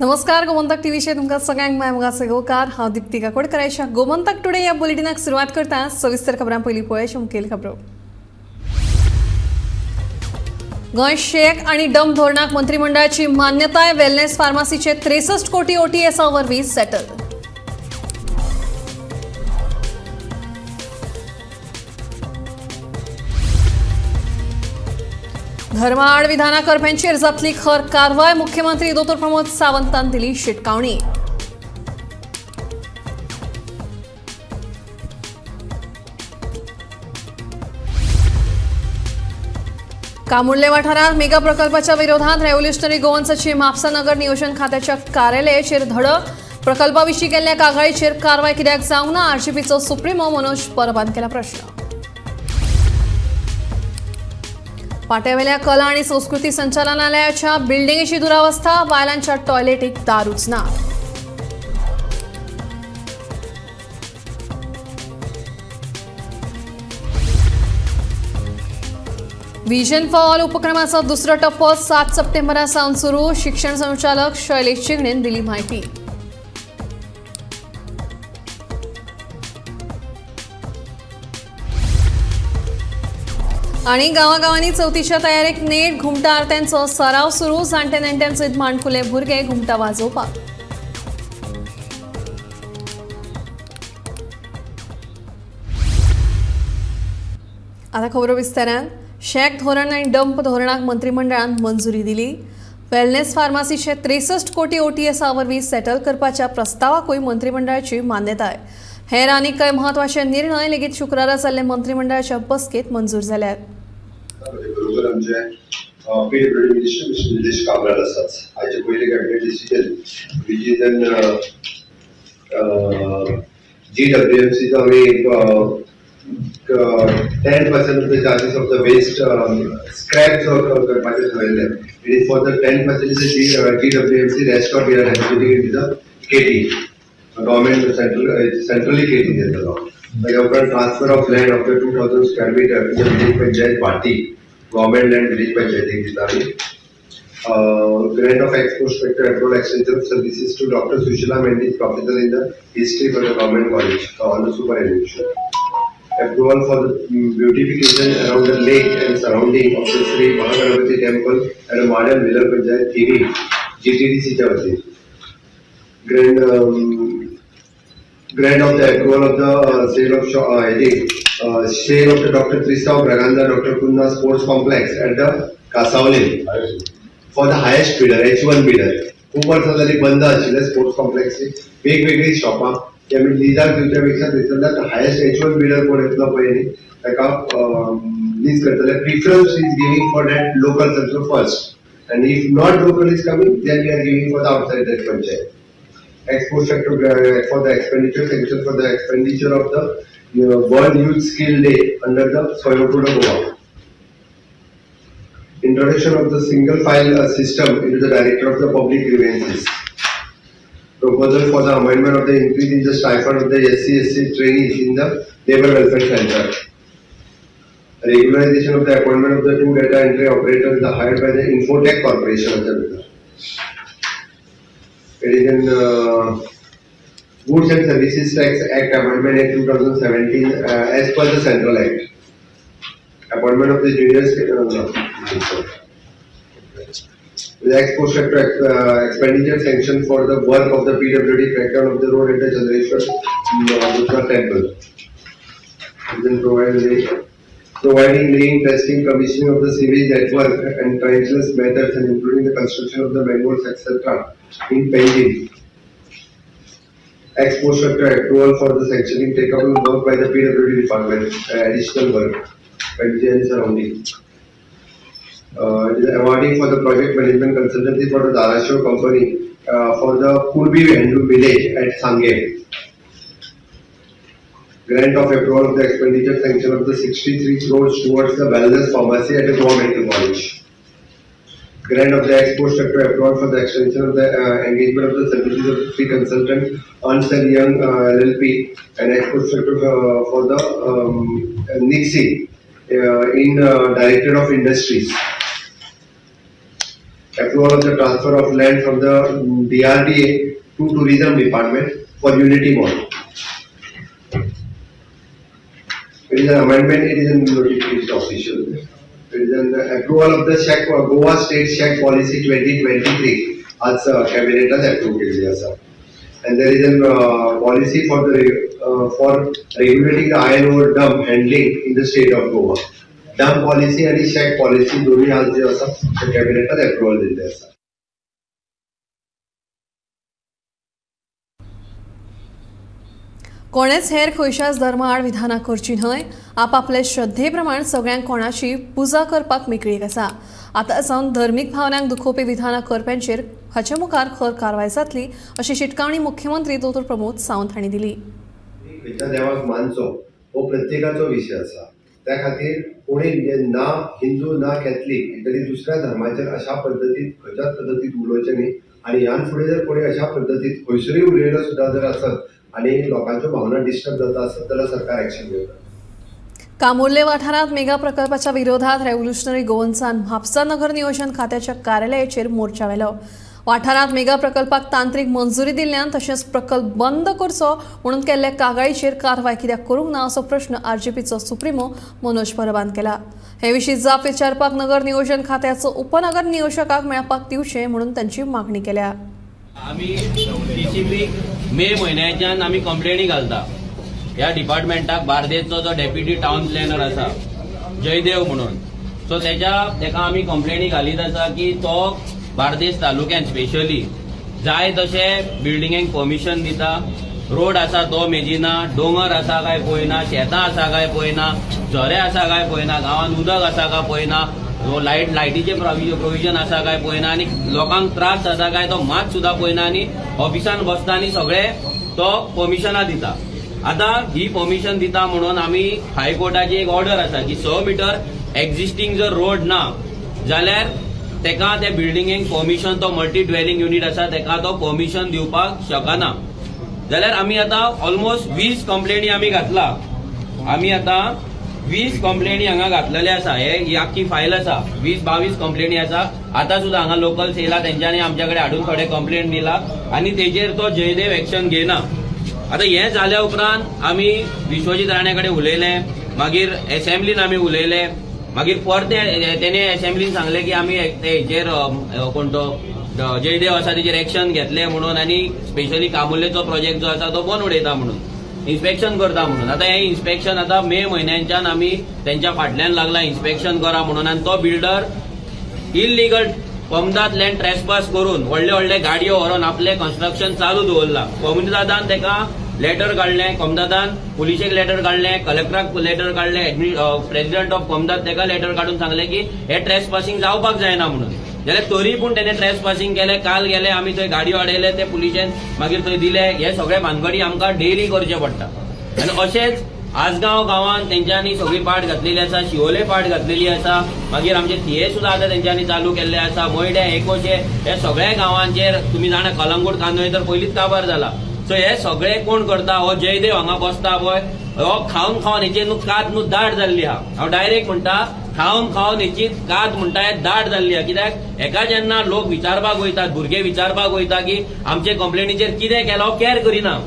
नमस्कार, गोमंतक टीव्हीचेर तुमकां सगळ्यांक माय मोगाचो येवकार. हांव दीप्ती काकोडकर. आयच्या गोमंतक टुडे ह्या बुलेटिनाक सुरवात करता. सविस्तर खबरां पयलीं पळोवया मुखेल खबरो. गोंय शेक आनी डंप धोरणाक मंत्रिमंडळाची मान्यताय. वेलनेस फार्मासीचे 63 कोटी ओटीएसा वरवीं सेटल. धर्माआड विधानां करप्यांचेर जातली खर कारवाय. मुख्यमंत्री दोतोर प्रमोद सावंतान दिली शिटकावणी. कामुर्ले वाठारांत मेगा प्रकल्पाच्या विरोधात रेव्होल्युशनरी गोवन्साची म्हापसा नगर नियोजन खात्याच्या कार्यालयाचेर धडक. प्रकल्पा विशीं केल्ल्या कागाळीचेर कारवाय कित्याक जावंक ना? आरजीपीचो सुप्रिमो मनोज परबान केला प्रश्न. पाट्यावेल्या कला आणि संस्कृती संचालनालयाच्या बिल्डिंगेची दुरावस्था. बायलांच्या टॉयलेटीक दारूच ना. विजन फॉर ऑल उपक्रमाचा दुसरो टप्पो 7 सप्टेंबरा सावन सुरू. शिक्षण संचालक शैलेश चिगणेन दिली माहिती. आणि गावागावांनी चवथीच्या तयारेक नेट. घुमटा आरत्यांचो सराव सुरू. जाणटे नेणट्यांचे माणकुले भुरगे घुमटा वाजोवपाक. आता खबरो विस्तारान. शेक धोरण आनी डंप धोरणाक मंत्रिमंडळान मंजुरी दिली. वेलनेस फार्मासीचे 63 कोटी ओटीएसा वरवीं सेटल करपाच्या प्रस्तावाकूय मंत्रिमंडळाची मान्यताय. हेर आनीक कांय म्हत्वाचे निर्णय लेगीत शुक्रारा जाल्ले मंत्रिमंडळाच्या बसकेत मंजूर जाल्यात. बरोबर आमचे PWD minister mister Nilesh Cabral आसात. आयचे पयले cabinet decision which is an जीडब्ल्यूएमसीचो आमी 10% of the charges of the waste scrap जो करपाचें ठरयल्लें. It is for the 10% is GWMC, rest of we are allocating it the KT. Government centrally KT दितलो. ताच्या उपरांत transfer of land of the 2000 square metre to the village panchayat Bhati, government land village पंचायतीक दिता आमी. Grant of ex post facto approval extension of services to doctor Sushila Mendes, professor in the history for the government college on the superannuation. Approval for the beautification around the lake and surrounding of the Sri Mahaganapati Temple at a modern Villa Panchayat TV, GTDC वतीन. Grant of the approval of the sale of sale of the Dr. Tristao Braganza Dr. Cunha Sports Complex at the Cansaulim for the highest bidder, H1 bidder. खूप वर्सां जाली बंद आशिल्ले sports complex, वेगवेगळी शॉपां ती आमी लिजाक दिवच्या पेक्षा थंयसरल्यार हायेस्ट H1 bidder कोण येतलो पळय न्ही ताका लीज करतले. Preference is giving for that local also first, and if not local is coming then we are giving for the outside that panchayat. Ex post facto for the expenditure sanction for the expenditure of the World Youth Skill Day under the Swayam Goa. Introduction of the single file system into the Director of the Public Grievances. Proposal for the amendment of the increase in the stipend of the SC/ST trainees in the Labor Welfare Center. Regularization of the appointment of the 2 data entry operators hired by the Infotech Corporation. It is in Goods and Services Tax Act Amendment Act 2017 as per the Central Act. Appointment of the juniors. The ex-post facto expenditure sanction for the work of the PWD crackdown of the road at the Chandreshwar Buddha Temple. Then providing laying, testing, commissioning of the sewage network and trenchless methods, and including the construction of the manholes, etc. in Panjim. Ex-post facto approval for the sanctioning take-up work by the PWD department, additional work, Panjim and surrounding. Awarding for the project management consultancy for the Dharashiv company for the Purbi Handloom village at Sange. Grant of approval of the expenditure sanction of the 63 crores towards the wellness pharmacy at the Goa Medical College. Grant of the ex-post facto approval for the extension of the engagement of the services of the 3 consultant Ernst and Young LLP and ex-post facto for the Nixie in Director of Industries. Approval of the transfer of land from the DRDA to Tourism Department for Unity Mall. It is an amendment, it is a notification official. It is an approval of the Shack, Goa State Shack Policy 2023 आज कॅबिनेटान approve केल्ली आसा. And there is a policy for the for regulating the iron ore dump handling in the state of Goa. Dump policy आणि shack policy दोन्ही आज जे आसा ते कॅबिनेटान approval दिल्ले आसा. कोणेच हेर खंयच्याच धर्मा आड विधानां करची न्हय. आपापले श्रद्धे प्रमाण सगळ्यांक कोणाची पुजा करपाक मेकळीक आसा. आतां सावन धर्मीक भावनांक दुखोवपी विधानां करप्यांचेर हाचे मुखार खर कारवाय जातली अशी शिटकावणी मुख्यमंत्री डॉ प्रमोद सावंत हांणी दिली. खंयच्या देवाक मानचो हो प्रत्येकाचो विशय आसा. त्या खातीर कोणी ना हिंदू ना कॅथलीक तरी दुसऱ्या धर्माचेर अशा पद्दतीन खंयच्याच पद्दतीन उलोवचें न्ही. आनी ह्यान फुडें जर कोणी अशा पद्दतीन खंयसरूय उलयलो सुद्दां जर आसत आनी लोकांच्यो भावना डिस्टर्ब जाता आसत जाल्यार सरकार एक्शन घेता. कामुर्ले वाठारांत मेगा प्रकल्पाच्या विरोधात रेव्होल्युशनरी गोवन्सान म्हापसा नगर नियोजन खात्याच्या कार्यालयाचेर मोर्चा व्हेलो. वाठारांत मेगा प्रकल्पाक तांत्रिक मंजुरी दिल्ल्यान तशेंच प्रकल्प बंद करचो म्हणून केल्ल्या कागाळीचेर कारवाय कित्याक करूंक ना असो प्रश्न आरजीपीचो सुप्रिमो मनोज परबान केला. हे विशीं जाप विचारपाक नगर नियोजन खात्याचो उपनगर नियोजकाक मेळपाक दिवचें म्हणून तांची मागणी केल्या. आमी डीसीपीक मे म्हयन्याच्यान आमी कंप्लेनी घालता. ह्या डिपार्टमेंटाक बार्देसचो जो डेप्युटी टावन प्लॅनर आसा जयदेव म्हणून, सो तेका आमी कंप्लेनी घालीत आसा की तो बार्देस तालुक्यान स्पेशली जाय तशे बिल्डिंगेक परमिशन दिता. रोड आसा तो मेजिना, दोंगर आसा काय पळयना, शेतां आसा काय पळयना, झरे आसा काय पळयना, गांवांत उदक आसा काय पळयना, लायटीचें प्रोविजन आसा काय पळयना, आनी लोकांक त्रास जाता काय तो मात सुद्दां पळयना आनी ऑफिसान बसता आनी सगळे तो परमिशनां दिता. आतां ही परमिशन दिता म्हणून आमी हायकोर्टाची एक ऑर्डर आसा की 6 मिटर एक्झिस्टींग जर रोड ना जाल्यार तेका त्या बिल्डिंगेक परमिशन, तो मल्टी ड्वेलिंग युनिट आसा तेका तो परमिशन दिवपाक शकना. जाल्यार आमी आतां ऑलमोस्ट 20 कंप्लेनी आमी घातला. आमी आतां 20 कंप्लेनी हांगा घातलेले आसा. हे आख्खी फायल आसा, 20-22 कंप्लेनी आसा. आतां सुद्दां हांगा लोकल्स येयला, तेंच्यांनी आमच्या कडेन हाडून थोडे कंप्लेन दिला आनी तेजेर तो जयदेव एक्शन घेयना. आतां हें जाल्या उपरांत आमी विश्वजीत राणे कडेन उलयले, मागीर एसेंब्लीन आमी उलयले, मागीर परते तेणे एसेंब्लीन सांगलें की आमी हेचेर कोण तो जयदेव आसा तेजेर एक्शन घेतले म्हणून आनी स्पेशली कामुर्लेचो प्रोजेक्ट जो आसा तो बंद उडयता म्हणून, इन्स्पेक्शन करता म्हणून. आतां हें इन्स्पेक्शन आतां मे म्हयन्याच्यान आमी तेंच्या फाटल्यान लागला इन्स्पेक्शन करा म्हणून. आनी तो बिल्डर इल्लिगल कोमदाद लँड ट्रेसपास करून व्हडले व्हडले गाडयो व्हरोन आपलें कन्स्ट्रक्शन चालू दवरला. कोमुनिदादान तेका लेटर काडलें, कोमदादान पुलिशेक लेटर काडलें, कलेक्टराक लेटर काडलें, प्रेसिडेंट ऑफ कोमदाद तेका लेटर काडून सांगलें की हे ट्रेस पासिंग जावपाक जायना म्हणून. जाल्यार तरी पूण तेणे ट्रेस पासिंग केलें. काल गेले आमी थंय गाडयो हाडयले, ते पुलिशेन मागीर थंय दिले. हे सगळे भानगडी आमकां डेली करचे पडटा. आनी अशेंच आजगांव गांवांत तेंच्यांनी सगळी पाट घातलेली आसा, शिवोले पाट घातलेली आसा, मागीर आमचे थिये सुद्दां आतां तेंच्यांनी चालू केल्ले आसा, मयड्या एकोशे, हे सगळ्या गांवांचेर तुमी जाणा कलंगूट कांदोळे तर पयलींच काबार जाला. सो हे सगळे कोण करता? हो जयदेव हांगा बसता पळय, हो खावन खावन हेची न्हू कात न्हू दाट जाल्ली आहा. हांव डायरेक्ट म्हणटा, खावन खावन हेची कात म्हणटा दाट जाल्ली आहा. कित्याक हेका जेन्ना लोक विचारपाक वयतात, भुरगे विचारपाक वयता की आमचे कंप्लेनीचेर कितें केलां, हो कॅर करिना.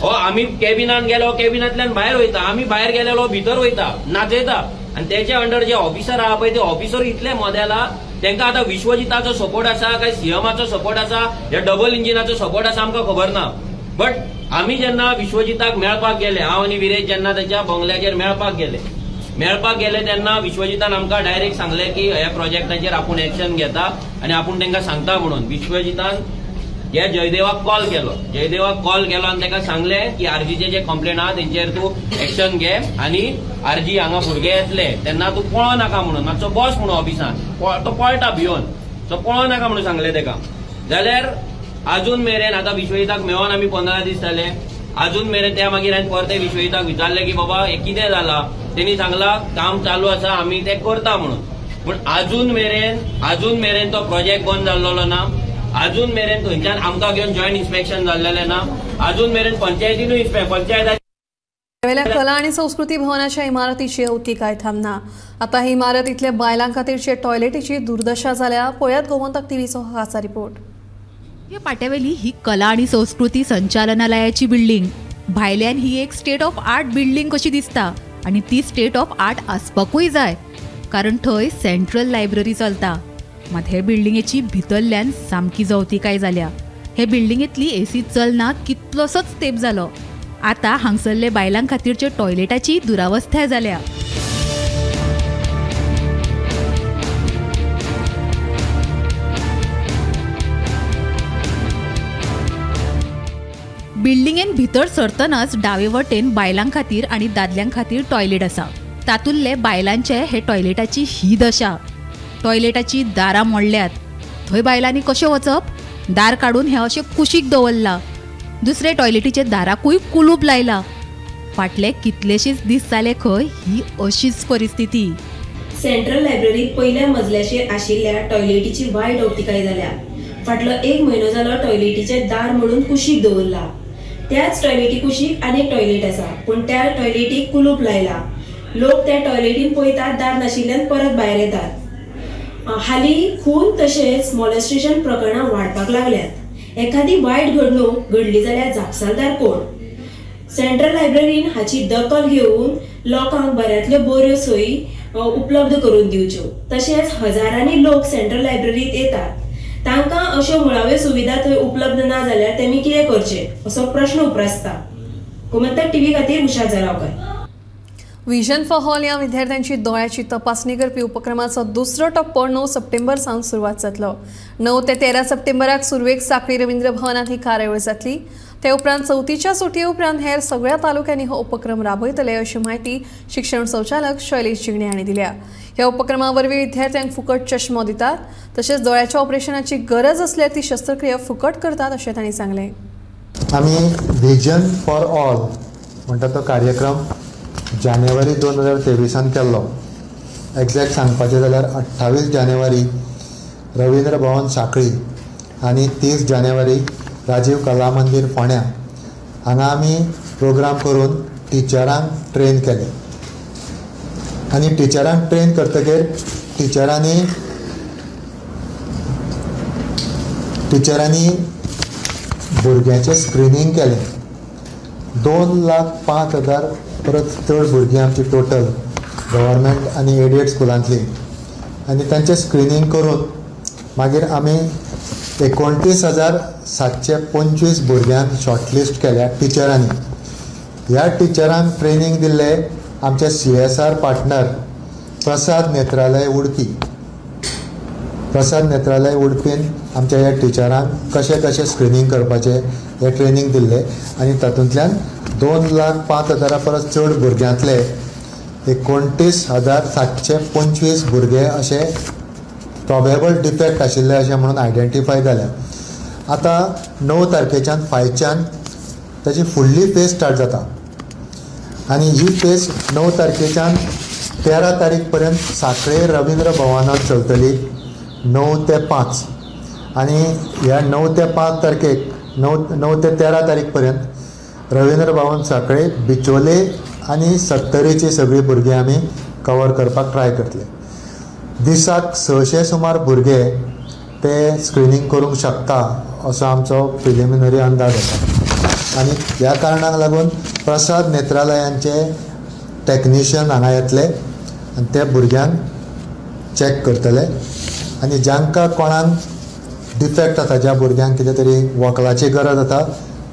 हो आमी कॅबिनान गेलो, कॅबिनांतल्यान भायर वयता, आमी भायर गेलेलो भितर वयता, नाचयता. आनी तेचे अंडर जे ऑफिसर आहा पळय ते ऑफिसर इतले मोदेला, तेंकां आतां विश्वजिताचो सपोर्ट आसा काय सीएमाचो सपोर्ट आसा, या डबल इंजिनाचो सपोर्ट आसा आमकां खबर ना. बट आमी जेन्ना विश्वजिताक मेळपाक गेले, हांव आनी विरेश जेन्ना तेच्या बंगल्याचेर मेळपाक गेले तेन्ना विश्वजितान आमकां डायरेक्ट सांगलें की ह्या प्रोजेक्टाचेर आपूण एक्शन घेता आनी आपूण तेंकां सांगता म्हणून. विश्वजितान ह्या जयदेवाक कॉल केलो, जयदेवाक कॉल केलो आनी ताका सांगलें की आरजीचे जे कंप्लेन आहा तेंचेर तूं एक्शन घे आनी आरजी हांगा भुरगे येतले तेन्ना तूं पळो नाका म्हणून, मातसो बस म्हणून ऑफिसान, तो पळटा भियोन, सो पळो नाका म्हणून सांगलें तेका. जाल्यार आजून मेरेन आतां विश्वजिताक मेळोन आमी 15 दीस जाले, आजून मेरेन त्या मागीर हांवें परते विश्वजिताक विचारलें की बाबा हें कितें जालां, तेणी सांगलां काम चालू आसा आमी तें करता म्हणून. पूण आजून मेरेन तो प्रोजेक्ट बंद जाल्लो ना, आजून मेरेन थंयच्यान आमकां घेवन जॉयंट इन्स्पेक्शन जाल्लेलें ना, आजून मेरेन पंचायतीनूय पंचायत कला आणि संस्कृती भवनाच्या इमारतीची अवतिकाय थांबना. आता ही इमारत इथल्या बायलां खातीरचे टॉयलेटीची दुर्दशा जाल्या. पळयात गोमंतक टीव्हीचो खासा रिपोर्ट. पाट्यावेली ही कला आणि संस्कृती संचालनालयाची बिल्डिंग भायल्यान ही एक स्टेट ऑफ आर्ट बिल्डिंग कशी दिसता आणि ती स्टेट ऑफ आर्ट आसपाकूय जाय, कारण थंय सेंट्रल लायब्ररी चलता. मात हे बिल्डिंगेची भितरल्यान सामकी जवतिकाय जाल्या. हे बिल्डिंगेतली एसी चलना कितलोसोच तेंप जालो. आता हांगसरले बायलां खातीरचे टॉयलेटाची दुरावस्था जाल्या. बिल्डिंगेन भितर सरतनाच डावे वटेन बायलां खातीर आनी दादल्यां खातीर टॉयलेट आसा. तातुल्ले बायलांचे हे टॉयलेटाची ही दशा. टॉयलेटाची दारां मोडल्यात. थंय बायलांनी कशें वचप? दार काडून हे अशें कुशीक दवरला. दुसरे टॉयलेटीचे दाराकूय कुलूप लायला. फाटले कितलेशेच दीस जाले खंय ही अशीच परिस्थिती. सेंट्रल लायब्ररीत पयल्या मजल्याचेर आशिल्ल्या टॉयलेटीची वायट अवतिकाय जाल्या. फाटलो एक म्हयनो जालो टॉयलेटीचें दार मोडून कुशीक दवरला. त्याच टॉयलेटी कुशीक आनी एक टॉयलेट आसा, पूण त्या टॉयलेटीक कुलूप लायला. लोक त्या टॉयलेटीन पळयतात, दार नाशिल्ल्यान परत भायर येतात. हालीं खून तशेंच मॉलेस्टेशन प्रकरणां वाडपाक लागल्यात. एखादी वायट घडणूक घडली जाल्यार जापसालदार कोण? सेंट्रल लायब्ररीन हाची दखल घेवन लोकांक बऱ्यांतल्यो बऱ्यो सोयी उपलब्ध करून दिवच्यो. तशेंच हजारांनी लोक सेंट्रल लायब्ररीत येतात, तांकां अश्यो मुळाव्यो सुविधा थंय उपलब्ध ना जाल्यार तेमी कितें करचें असो प्रश्न उप्रासता. गोमंतक टीव्ही खातीर उषा जरावकर. विजन फॉर ऑल ह्या विद्यार्थ्यांची दोळ्याची तपासणी करपी उपक्रमाचो दुसरो टप्पो 9 सप्टेंबर सावन सुरवात जातलो. 9 ते 13 सप्टेंबराक सुरवेक सांखळी रवींद्र भवनात ही कार्यावळ जातली. ते उपरांत चवथीच्या सुटये उपरांत हेर सगळ्या तालुक्यांनी हो उपक्रम राबयतले अशी म्हायती शिक्षण संचालक शैलेश जिगणे हांणी दिल्या. ह्या उपक्रमा वरवीं विद्यार्थ्यांक फुकट चष्मो दितात, तशेंच दोळ्याच्या ऑपरेशनाची गरज आसल्यार ती शस्त्रक्रिया फुकट करतात अशें तांणी सांगलें. आमी विजन फॉर ऑल म्हणटा तो कार्यक्रम जानेवारी 2023 केल्लो. एग्जॅक्ट सांगपाचें जाल्यार 28 जानेवारी रवींद्र भवन सांखळी आनी 30 जानेवारी राजीव कला मंदिर फोंड्या हांगा आमी प्रोग्राम करून टिचरांक ट्रेन केले आनी टिचरांक ट्रेन करतकीर टिचरांनी भुरग्यांचें स्क्रिनींग केलें. 2,05,000 परत चड भुरगीं आमची टोटल गव्हर्मेंट आनी एडेड स्कुलांतली आनी तांचें स्क्रिनींग करून मागीर आमी 29,725 भुरग्यांक शॉर्टलिस्ट केल्या टिचरांनी. ह्या टिचरांक ट्रेनींग दिल्ले आमचे CSR partner Prasad Netralaya Udupi. Prasad Netralaya उडपीन आमच्या ह्या टिचरांक कशें कशें स्क्रिनींग करपाचें हें ट्रेनींग दिल्लें आनी तातूंतल्यान 2,05,000 परस चड भुरग्यांतले 29,725 भुरगे अशे प्रोबेबल डिफेक्ट आशिल्ले अशें म्हणून आयडेंटिफाय जाल्या. आतां 9 तारखेच्यान फायच्यान ताची फुडली फेज स्टार्ट जाता आनी ही फेज 9 तारखेच्यान 13 तारीख पर्यंत सांखळे रवींद्र भवनात चलतली 9 ते 5 आनी ह्या 9 ते 5 तारखेक 9 ते 13 तारीख पर्यंत रवींद्र भवन सांखळे बिचोले आनी सत्तरीची सगळीं भुरगीं आमी कवर करपाक ट्राय करतले. दिसाक 600 सुमार भुरगे ते स्क्रिनींग करूंक शकता असो आमचो प्रिलिमिनरी अंदाज आसा आनी ह्या कारणाक लागून प्रसाद नेत्रालयांचे टॅक्निशियन हांगा येतले आनी ते भुरग्यांक चॅक करतले आनी जांकां कोणाक डिफेक्ट आसा, ज्या भुरग्यांक कितें तरी वखलाची गरज आसा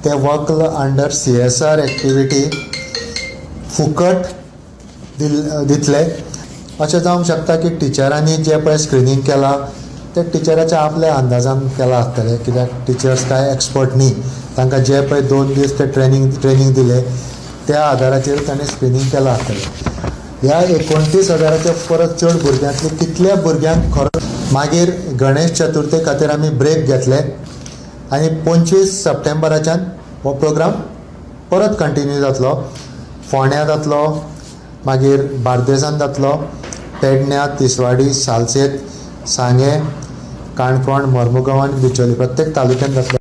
ते वक्ल अंडर CSR activity फुकट दितले. अशें जावंक शकता की टिचरांनी जें पळय स्क्रिनींग केलां तें टिचराच्या आपल्या अंदाजान केलां आसतलें, कित्याक टिचर्स कांय एक्सपर्ट न्ही, तांकां जे पळय 2 दीस ते ट्रेनींग दिले त्या आदाराचेर तांणी स्क्रिनींग केलां आसतलें. ह्या 29,000 परत चड भुरग्यांतले कितल्या भुरग्यांक खरो मागीर गणेश चतुर्थे खातीर आमी ब्रेक घेतले आनी 25 सप्टेंबराच्यान हो प्रोग्राम परत कंटिन्यू जातलो. फोंड्या जातलो, मागीर बार्देसान जातलो, पेडण्या, तिसवाडी, सालसेत, सांगें, काणकोण, मर्मुगांव आनी बिचोली प्रत्येक तालुक्यांत जातलो.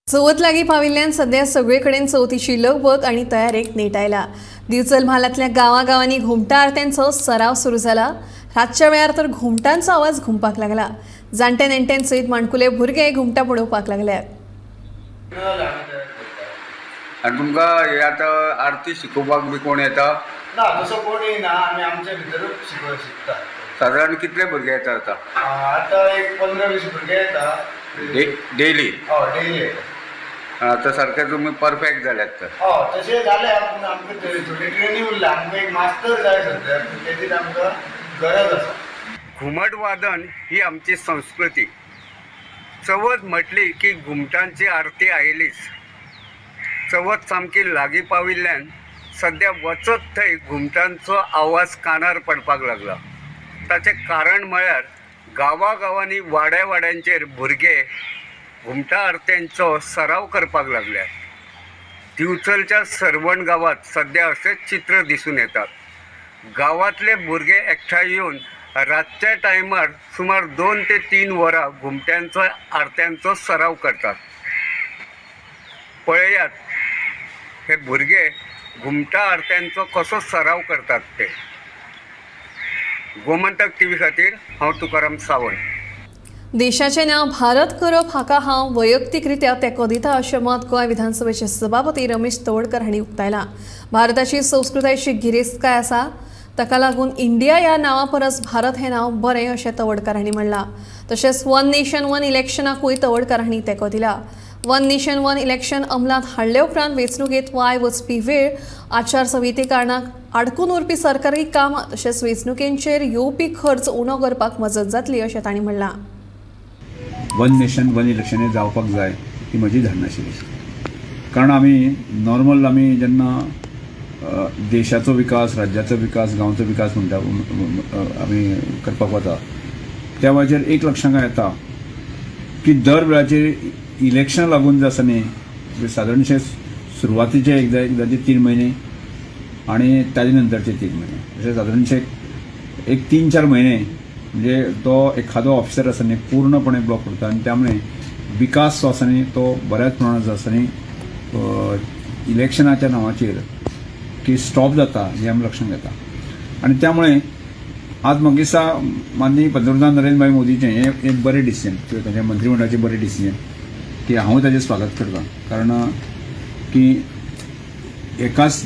चवथ लागीं पाविल्ल्यान सध्या सगळे कडेन चवथीची लगबग आनी तयारेक नेट आयला. दिवचल म्हालांतल्या गांवागांवांनी घुमटा आरत्यांचो सराव सुरू जाला. रातच्या वेळार तर घुमटांचो आवाज घुमपाक लागला. जाणटे नेणट्यांसयत माणकुले भुरगे घुमटा पळोवपाक लागल्यात. आनी तुमकां हे आतां आरती शिकोवपाक बी कोण येता? ना, तसो कोण येना, आमी आमचे भितरूच शिकता. सादारण कितले भुरगे येता आतां? आतां एक 15-20 भुरगे येता डेली. हय, डेली येता. आतां सारके तुमी परफेक्ट जाल्यात तर? हय, तशें जालें, पूण आमकां थोडी ट्रेनींग उरल्या. आमकां एक मास्तर जाय सद्या, तेजी आमकां गरज आसा. घुमट वादन ही आमची संस्कृती. चवथ म्हटली की घुमटांची आरती आयलीच. चवथ सामकी लागीं पाविल्ल्यान सद्या वचत थंय घुमटांचो आवाज कानार पडपाक लागला. ताचें कारण म्हळ्यार गांवागांवांनी वाड्या वाड्यांचेर भुरगे घुमटा आरत्यांचो सराव करपाक लागल्यात. दिवचलच्या सर्वण गांवांत सद्या अशेंच चित्र दिसून येतात. गांवांतले भुरगे एकठांय येवन रातच्या टायमार सुमार 2 ते 3 वरां घुमट्यांचो आरत्यांचो सराव करतात. पळयात हे भुरगे घुमटा आरत्यांचो कसो सराव करतात ते. गोमंतक टीव्ही खातीर हांव तुकाराम सावंत. देशाचें नांव भारत करप हाका हांव वैयक्तिकरित्या तेंको दिता अशें मत गोंय विधानसभेचे सभापती रमेश तवडकर हांणी उक्तायलां. भारताची संस्कृतायेची गिरेस्तकाय आसा, ताका लागून इंडिया ह्या नांवा परस भारत हें नांव बरें अशें तवडकर हांणी म्हणलां. तशेंच वन नेशन वन इलेक्शनाकूय तवडकर हांणी तेंको दिला. वन नेशन वन इलेक्शन अंमलांत हाडले उपरांत वेंचणुकेंत वाय वचपी वेळ, आचारसंहिते कारणाक आडकून उरपी सरकारी कामां तशेंच वेंचणुकेंचेर येवपी खर्च उणो करपाक मजत जातली अशें तांणी म्हणलां. वन नेशन वन इलेक्शन हें जावपाक जाय ही म्हजी धारणा आशिल्ली. कारण आमी नॉर्मल आमी जेन्ना देशाचो विकास, राज्याचो विकास, गांवचो विकास म्हणटा आमी करपाक वता त्या वेळाचेर एक लक्षांत येता की दर वेळाचेर इलेक्शन लागून जे आसा न्ही, सादारणशे सुरवातीचे एकदाचे 3 म्हयने आनी ताजे नंतरचे 3 म्हयने अशे सादारणशे एक 3-4 म्हयने म्हणजे तो एखादो ऑफिसर आसा न्ही पूर्णपणे ब्लॉक करता आनी त्यामुळे विकास जो आसा न्ही तो बऱ्याच प्रमाणात जो आसा न्ही इलेक्शनाच्या नांवाचेर की स्टॉप जाता हें आमी लक्षांत घेता. आनी त्यामुळे आज म्हाका दिसता माननीय पंतप्रधान नरेंद्रभाई मोदीचें हें एक बरें डिसिजन किंवा तांच्या मंत्रीमंडळाचें बरें डिसिजन की हांव ताजें स्वागत करता. कारण की एकाच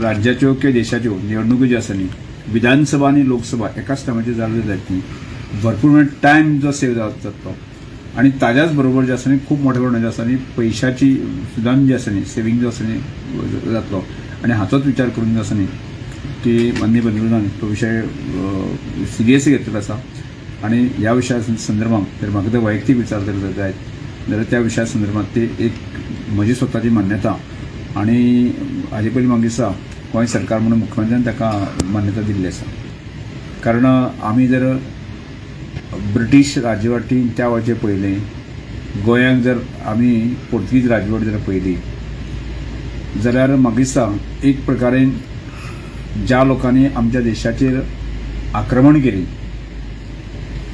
राज्याच्यो किंवा देशाच्यो निवडणुको ज्यो आसा न्ही, विधानसभा आनी लोकसभा एकाच टायमाचेर जाल्यो जायत न्ही, भरपूर टायम जो सेव जाता आनी ताज्याच बरोबर जे आसा न्ही खूब मोठ्या प्रमाणात जे आसा न्ही पयशाची सुद्दां जी आसा न्ही सेवींग जो आसा न्ही जातलो. आनी हाचोच विचार करून जो आसा न्ही की माननीय पंतप्रधान तो विशय सिरियसली घेतलेलो आसा आनी ह्या विशया संदर्भात जर म्हाका ते वैयक्तीक विचार जर जायत जाल्यार त्या विशया संदर्भात ती एक म्हजी स्वताची मान्यता आनी हाजे पयलीं म्हाका दिसता गोंय सरकार म्हणून मुख्यमंत्र्यान ताका मान्यता दिल्ली आसा. कारण आमी जर ब्रिटीश राजवटीन त्या वेळाचेर पळयलें, गोंयांक जर आमी पोर्तुगीज राजवट जर पळयली जाल्यार म्हाका दिसता एक प्रकारेन ज्या लोकांनी आमच्या देशाचेर आक्रमण केली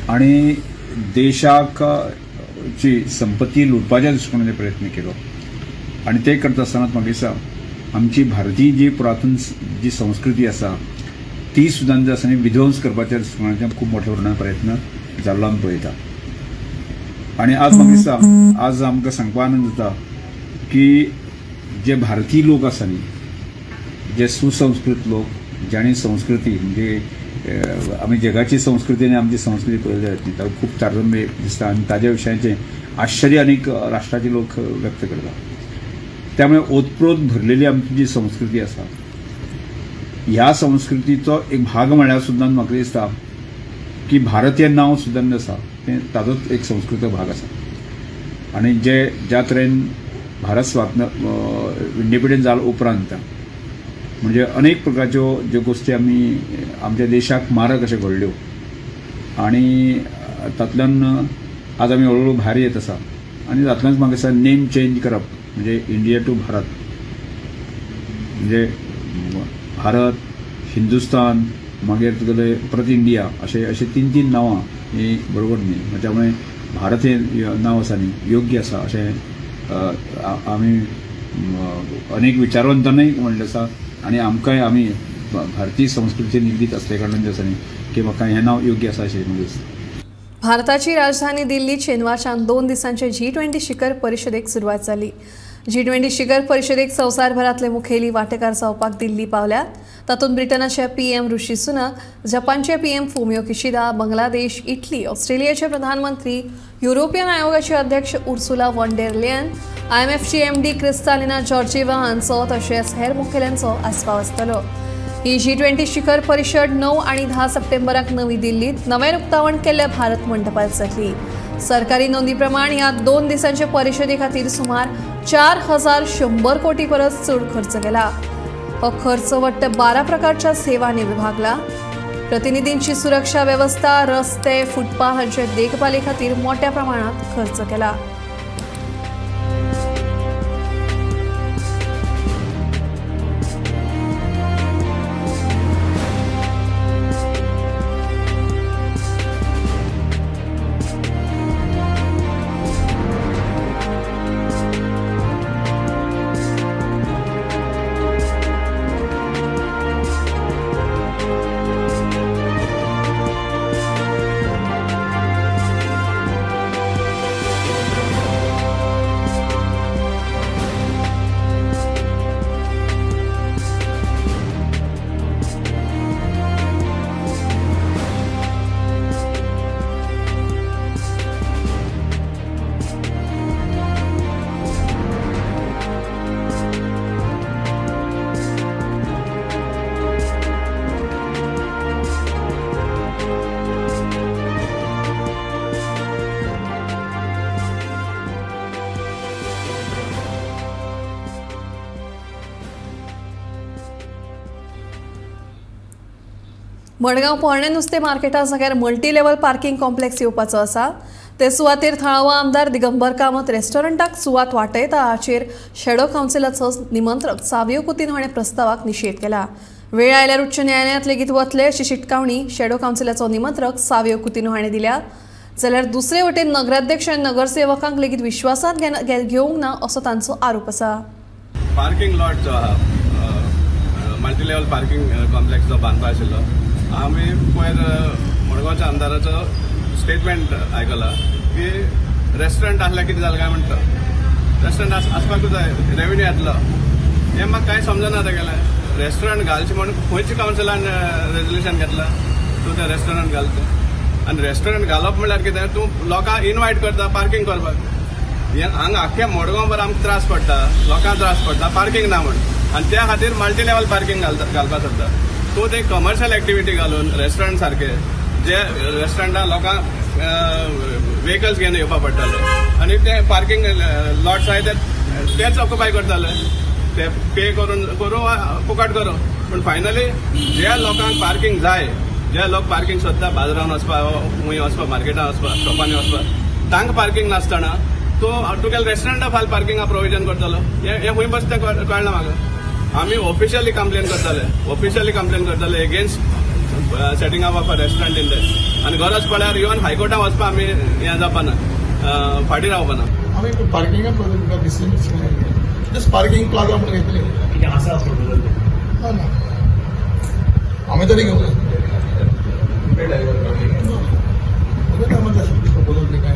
आनी देशाक ची संपत्ती लुटपाच्या दृश्टिकोनान प्रयत्न केलो आनी ते करता आसतना म्हाका दिसता आमची भारतीय जी पुरातन जी संस्कृती आसा ती सुद्दां जी आसा न्ही विध्वंस करपाच्या दृश्टिकोनाच्यान खूब मोठ्या प्रमाणात प्रयत्न जाल्लो आमी पळयता. आनी आज म्हाका दिसता आज आमकां सांगपा आनंद जाता की जे भारतीय लोक आसा न्ही, जे सुसंस्कृत लोक, जांणी संस्कृती म्हणजे आमी जगाची संस्कृती आनी आमची संस्कृती पळयली जायत न्ही, ताका खूब तारतम्य दिसता आनी ताज्या विशयाचें आश्चर्य अनेक राष्ट्राचे लोक व्यक्त करता. त्यामुळे ओतप्रोत भरलेली आमची जी संस्कृती आसा ह्या संस्कृतीचो एक भाग म्हळ्यार सुद्दां म्हाका दिसता की भारत हें नांव सुद्दां आसा तें ताजोच एक संस्कृत भाग आसा. आनी जे ज्या तरेन भारत स्वातंत्र्य इंडिपेंडंट जालो उपरांत म्हणजे अनेक प्रकारच्यो ज्यो गोश्टी आमी आमच्या देशाक मारक अशें घडल्यो आनी तातूंतल्यान आज आमी हळू हळू भायर येत आसा. आनी तातूंतल्यान म्हाका दिसता नेम चेंज करप म्हणजे इंडिया टू भारत, म्हणजे भारत, हिंदुस्तान, मागीर तुगेले परत इंडिया अशे अशे 3-3 नांवां ही बरोबर न्ही. त्यामुळे भारत हें नांव आसा न्ही योग्य आसा अशें आमी अनेक विचारवंतांनीय म्हणलें आसा आनी आमकांय आमी भारतीय संस्कृती निगडीत आसल्या कारणान जें आसा न्ही की म्हाका हें नांव योग्य आसा अशें म्हाका दिसता. भारताची राजधानी दिल्लीत शेनवारच्यान 2 दिसांचे G20 शिखर परिशदेक सुरवात जाली. G20 शिखर परिशदेक संवसारभरांतले मुखेली वांटेकार जावपाक दिल्ली पावल्यात. तातूंत ब्रिटनाचे PM ऋषी सुनक, जपानचे PM Fumio Kishida, Bangladesh, Italy, ऑस्ट्रेलियाचे प्रधानमंत्री, युरोपियन आयोगाचे अध्यक्ष उर्सुला वॉन डेर लेयन, IMFची MD Kristalina Georgieva हांचो तशेंच हेर मुखेल्यांचो आस्पाव आसतलो. ही G20 शिखर परिशद 9 आनी 10 सप्टेंबराक नवी दिल्लीत नव्यान उक्तावण केल्ल्या भारत मंडपात जातली. सरकारी नोंदी प्रमाण ह्या 2 दिसांचे परिशदे खातीर सुमार 4100 कोटी परस चड खर्च केला. हो खर्च वट्ट 12 प्रकारच्या सेवांनी विभागला. प्रतिनिधींची सुरक्षा वेवस्था, रस्ते, फुटपाथ हांचे देखभाली खातीर मोठ्या प्रमाणात खर्च केला. मडगांव पोरणें नुस्तें मार्केटा जाग्यार मल्टी लेवल पार्किंग कॉम्प्लेक्स येवपाचो आसा. ते सुवातेर थळावो आमदार दिगंबर कामत रेस्टॉरंटाक सुवात वाटयता हाचेर शेडो कावन्सिलाचो निमंत्रक सावियो कुतीन हाणें प्रस्तावाक निशेध केला. वेळ आयल्यार उच्च न्यायालयांत लेगीत वतले अशी शिटकावणी शेडो कावन्सिलाचो निमंत्रक सावियो कुतीन हाणें दिल्या. जाल्यार दुसरे वटेन नगराध्यक्ष आनी नगरसेवकांक लेगीत विश्वासांत घेवंक ना असो तांचो आरोप आसा. पार्किंग लॉट जो आहा मल्टी लेवल पार्किंग कॉम्प्लेक्स जो बांदपा आशिल्लो, आमी पयर मडगांवच्या आमदाराचो स्टेटमेंट आयकला की रेस्टॉरंट आसल्यार कितें जालें काय म्हणटा, रेस्टॉरंट आसपाकूच जाय, रेवेन्यू येतलो. हें म्हाका कांय समजना तेगेलें. रेस्टॉरंट घालचें म्हणून खंयच्या कावन्सिलान रेजोल्युशन घेतलां तूं तें रेस्टॉरंट घालता? आनी रेस्टॉरंट घालप म्हणल्यार कितें, तूं लोकांक इनवायट करता पार्किंग करपाक. हें हांगा आख्ख्या मडगांव भर आमकां त्रास पडटा, लोकांक त्रास पडटा पार्किंग ना म्हण, आनी त्या खातीर मल्टी लेवल पार्किंग घालपाक सोदता. तूं ते कमर्शियल एक्टिविटी घालून रेस्टॉरंट सारके जे रेस्टॉरंटान लोकांक व्हेकल्स घेवन येवपा पडटाले आनी ते पार्किंग लॉट्स आहाय तेच ऑक्युपाय करताले, ते पे करून करूं वा फुकट करूं, पूण फायनली ज्या लोकांक पार्किंग जाय, जे लोक पार्किंग सोदता बाजारान वचपा, खंय वचपा, मार्केटान वचपा, शॉपांनी वचपा, तांकां पार्किंग नासतना तूं तुगेल्या रेस्टॉरंटा फाल पार्किंगा प्रोविजन करतलो. हें खंय बसता कळना म्हाका. आमी ऑफिशियली कंप्लेन करताले, ऑफिशियली कंप्लेन करताले against setting up of a restaurant in that. आनी गरज पडल्यार इवन हायकोर्टान वचपा आमी हें जावपाना, फाटीं रावपाना. आमी पार्किंगा जस्ट पार्किंग प्लाझा म्हणून घेतली कितें आसा प्रपोजल ना ना आमी तरी घेवंक प्रपोजल काय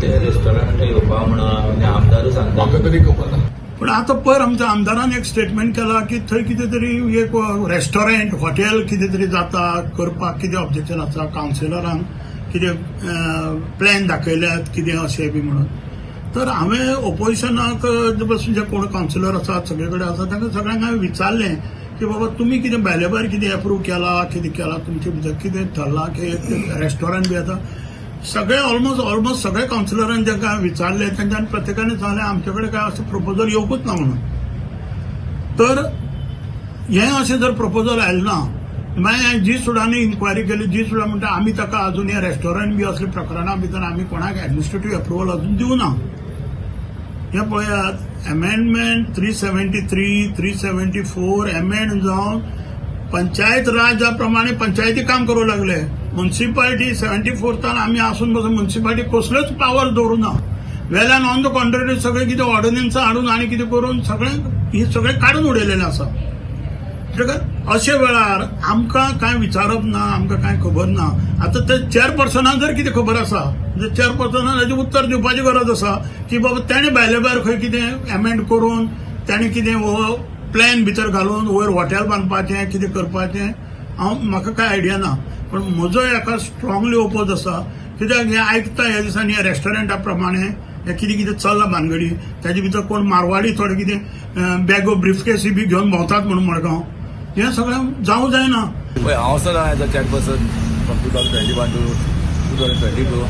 ते रेस्टॉरंट येवपा म्हणून आमदारूच सांगता, म्हाका तरी खबर ना. पूण आतां पयर आमच्या आमदारान एक स्टेटमेंट केला की थंय कितें तरी एक रेस्टॉरंट हॉटेल कितें तरी जाता करपाक कितें ऑब्जेक्शन आसा, कावन्सिलरान कितें प्लॅन दाखयल्यात कितें अशें बी म्हणून. तर हांवें ओपोजिशनाक जे कोण कावन्सिलर आसात सगळे कडेन आसा तांकां सगळ्यांक हांवें विचारलें की बाबा तुमी कितें भायले भायर कितें एप्रूव केला, कितें केलां, तुमचे भितर कितें ठरलां की रेस्टॉरंट बी आतां सगळे ऑलमोस्ट सगळे कावन्सिलरान जांकां हांवें विचारलें तांच्यान प्रत्येकान सांगलें आमचे कडेन काय असो प्रपोजल येवकूच ना म्हणून. तर हें अशें जर प्रपोजल आयलें ना मागीर हांवें जी सुडांनी इन्क्वायरी केली, जी सुडा म्हणटा आमी ताका अजून हें रेस्टॉरंट बी असले प्रकरणां भितर आमी कोणाक एडमिनिस्ट्रेटीव एप्रुवल अजून दिवना. हें पळयात अमेंडमेंट 373, 374 एमेंड जावन पंचायत राजा प्रमाणे पंचायती काम करूं लागले. मुन्सिपालिटी 74 आमी आसून बसून मुन्सिपालिटी कसल्योच पावर दवरूं ना. वेल्यान ऑन the contrary सगळें कितें ऑर्डिनन्स हाडून आनी कितें करून सगळें ही सगळें काडून उडयलेलें आसा. म्हणटकच अशे वेळार आमकां कांय विचारप ना, आमकां कांय खबर ना. आतां ते चेअरपर्सनाक जर कितें खबर आसा म्हणजे चेअरपर्सनाक ताजें उत्तर दिवपाची गरज आसा की बाबा तेणें भायले भायर खंय कितें एमेंड करून तेणें कितें हो प्लॅन भितर घालून वयर हॉटेल बांदपाचें कितें करपाचें हांव म्हाका कांय आयडिया ना. पण म्हजो हेका स्ट्रांगली ओपोज आसा कित्याक हें आयकता ह्या दिसांनी ह्या रेस्टॉरंटा प्रमाणे हें कितें कितें चल्लां भानगडी ताजे भितर कोण मारवाडी थोडे कितें बॅगो ब्रिफकेसी बी घेवन भोंवतात म्हणून मडगांव हें सगळें जावं जायना. पळय हांव sir as a chairperson from 2021 to 2022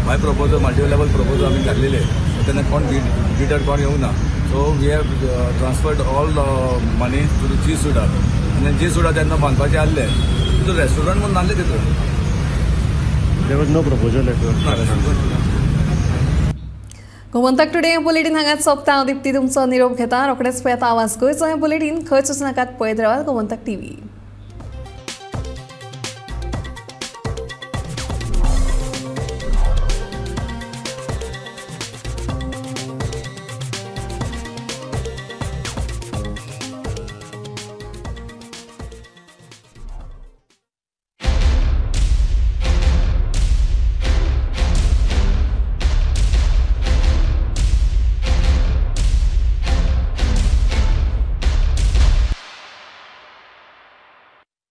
my proposal multi level proposal आमी घातलेले तेन्ना कोण बिडर कोण येवंक ना. So we have transferred all the money to the G SUDA आनी जी सुडा तेन्ना बांदपाचें आहले तितून रेस्टॉरंट म्हणून नासलें तितून. There was no proposal at all. Gomantak today bulletin हांगाच सोंपता. हांव दीप्ती तुमचो निरोप घेता. रोखडेच पळयात आवाज गोंयचो हें बुलेटीन. खंयच वचनाकात, पळयत रावात गोमंतक टीव्ही.